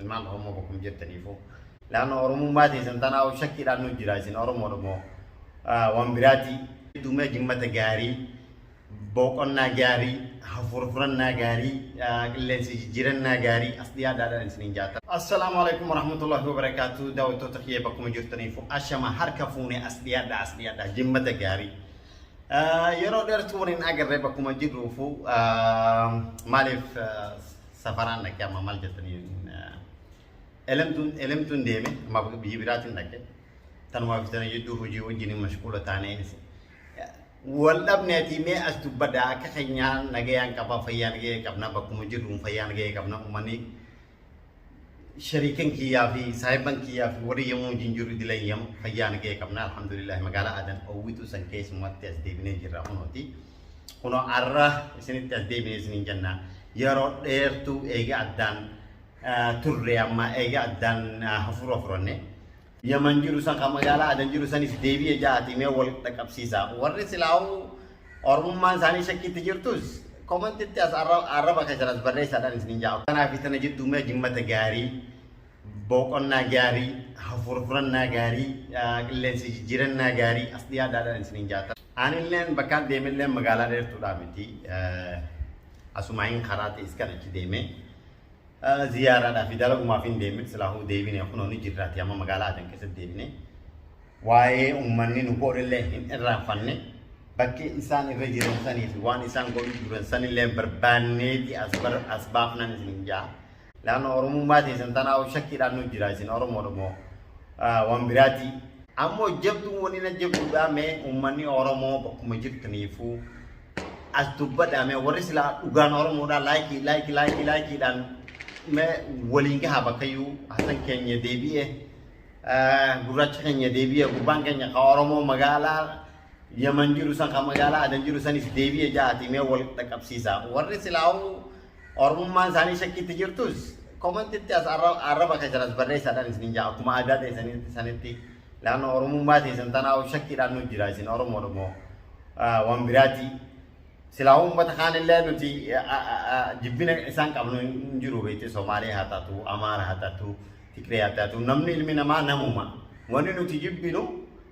Ilmaan Oromoo bakkuma jirtaniifuu. Laanna Oromummaa teessan tanaa shakkiidhaan nu jira isin Oromoodha moo waan biraati. Duumee jimmata gaarii, boqonnaa gaarii, hafuura furannaa gaarii, qilleensa jijjiirannaa gaarii as dhiyaadhaadhaan isiniin jaata. Assalaamu alaikum warahmatullahi wabarakaatu. Daawwattoota kiyya bakkuma jirtaniifu ashama harka fuune as dhiyaadhaa as dhiyaadhaa jimmata gaarii. Yeroo dheertuu waliin agarree bakkuma jirruufu maaliif safaraan dhaqee amma maal jettanii elemtuun deeme amma biyya biraatiin dhaqe tanumaa fi tana jidduu hojii wajjin mashquula taanee wal dhabneetii mee as dubbadha akka keenyaa nagayaan qaba fayyaa nagaya qabna bakkuma jirruun fayyaa nagaya qabna uummanni shariikan kiyyaa fi saahiban kiyyaa fi warri yommuu wajjin jiru idileen yam fayyaa nagaya qabna alhamdulillah magaalaa Adan owwituu san keessumatti as deebinee jirra kunooti kunoo arra isinitti as deebinee isiniin jenna yeroo dheertuu eega addaan turre amma eega addaan hafuura furanne Yaman jiru san kan magaalaa Adan jiru sanis deebi'e ja'aati mee wal dhaqqabsiisa warri silaa'uu Oromummaan isaanii shakkiitti jirtus komentitti as arraba keessan as barreessaadhaan isiniin ja'a. Kanaa fi tana jidduu mee jimmata gaarii, boqonnaa gaarii, hafuura furannaa gaarii, qilleensa jijjiirannaa gaarii as dhiyaadhaadhaan isiniin ja'a. Anilleen bakkaan deemelleen magaalaa dheertuudhaa miti. Asumaayin karaa ta'es kan achi deeme. Ziyaaraadhaa fi dalagumaaf hin deemin silaahuu deebine kunoo ni jirraati amma magaalaa Adan keessatti deebine. Waa'ee uummanni nu godhellee hin irraanfanne bakki isaan irra jiran sanii fi waan isaan godhu jiran sanillee barbaanneeti as bar as baafnan isin hin jaa. Laanna Oromummaa teessan tanaa shakkiidhaan nu jira isin Oromoodha moo waan biraati. Ammoo jabduun wani na jabduudha mee uummanni Oromoo bakkuma jirtaniifuu as dubbadhaa mee warri silaa dhugaan Oromoodhaa laayikii laayikii laayikii laayikiidhaan mee waliin gahaa bakkayyuu Hasan keenya deebi'e gurraacha keenya deebi'e gurbaan keenya ka Oromoo magaalaa Yaman jiru san ka magaalaa Adan jiru sanis deebi'e ja'aati mee wal dhaqqabsiisa warri silaa'uu Oromummaan isaanii shakkiitti jirtus komentitti as arraba keessan as barreessaadhaan isiniin ja'a akkuma aadaa teessanitti sanitti laanna Oromummaa teessan tanaa shakkiidhaan nu jira isin Oromoodha moo waan biraati. Silaa uummata kaanillee nuti jibbina isaan qabnu hin jiru beekte Somaalee haa taatu, Amaara haa taatu, Tigree haa taatu namni ilmi namaa namuma. Wanni nuti jibbinu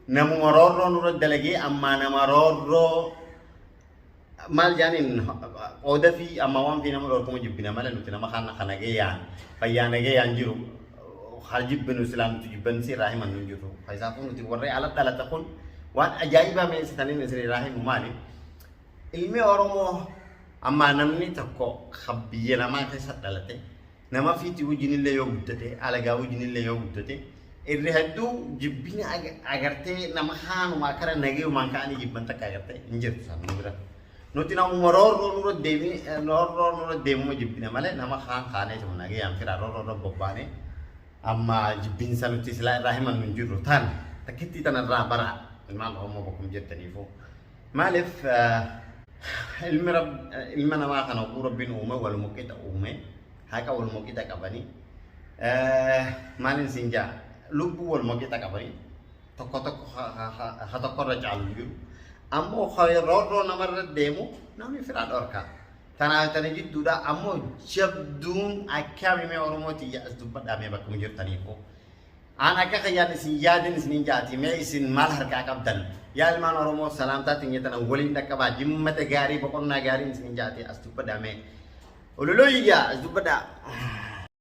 namuma roorroo nurra dalagee ammaa nama roorroo maal jaaniin qooda fi amma waan fi nama dhorkuma jibbina malee nuti nama kana kana gayaan fayyaa nagayaan jiru haa jibbinu silaa nuti jibbansi irraa himannu hin jiru. Kanaafuu nuti warri ala dhalate kun waan ajaa'ibaa meessitaniin isin irraa himu maali? Ilmi Oromoo ammaa namni tokko kan biyya namaa keessa dhalate nama fiitii wajjinillee yoo guddate alagaa wajjinillee yoo guddate irri hedduu jibbina agartee nama haanuma akkana nagayumaan ka'anii jibban takka agartee hin jirtu san nu bira. Nuti namuma roorroo nurra deemee roorroo nurra deemuma jibbina malee nama kaan kaanee tuma nagayaan fira roorroo irra bobbaanee amma jibbinsa nuti silaa irraa himannu hin jirru tan takkittii tana irraa bara ilmaan Oromoo bakkuma jirtaniifuu. Maaliif ilmi ilma namaa kana oguu rabbiin uume waluma qixa uume haqa waluma qixa qabanii maaliin siin jaa lubbuu waluma qixa qabanii tokko tokko ha tokko irra caalu hin jiru. Ammoo roorroo namarra deemu namni firaa dhorka. Tanaaf tana jidduudha ammoo jabduun akkaami mee Oromoo tiyya as dubbadhaa mee bakkuma jirtaniifuu. Aan akka kiyyaan isin yaadin isinin jaati mee isin maal harkaa qabdan yaa ilmaan Oromoo salaamtaa tinya tana waliin dhaqqabaa jimmata gaarii boqonnaa gaarii isinin jaati as dubbadhaa mee ololooyyaa as dubbadhaa.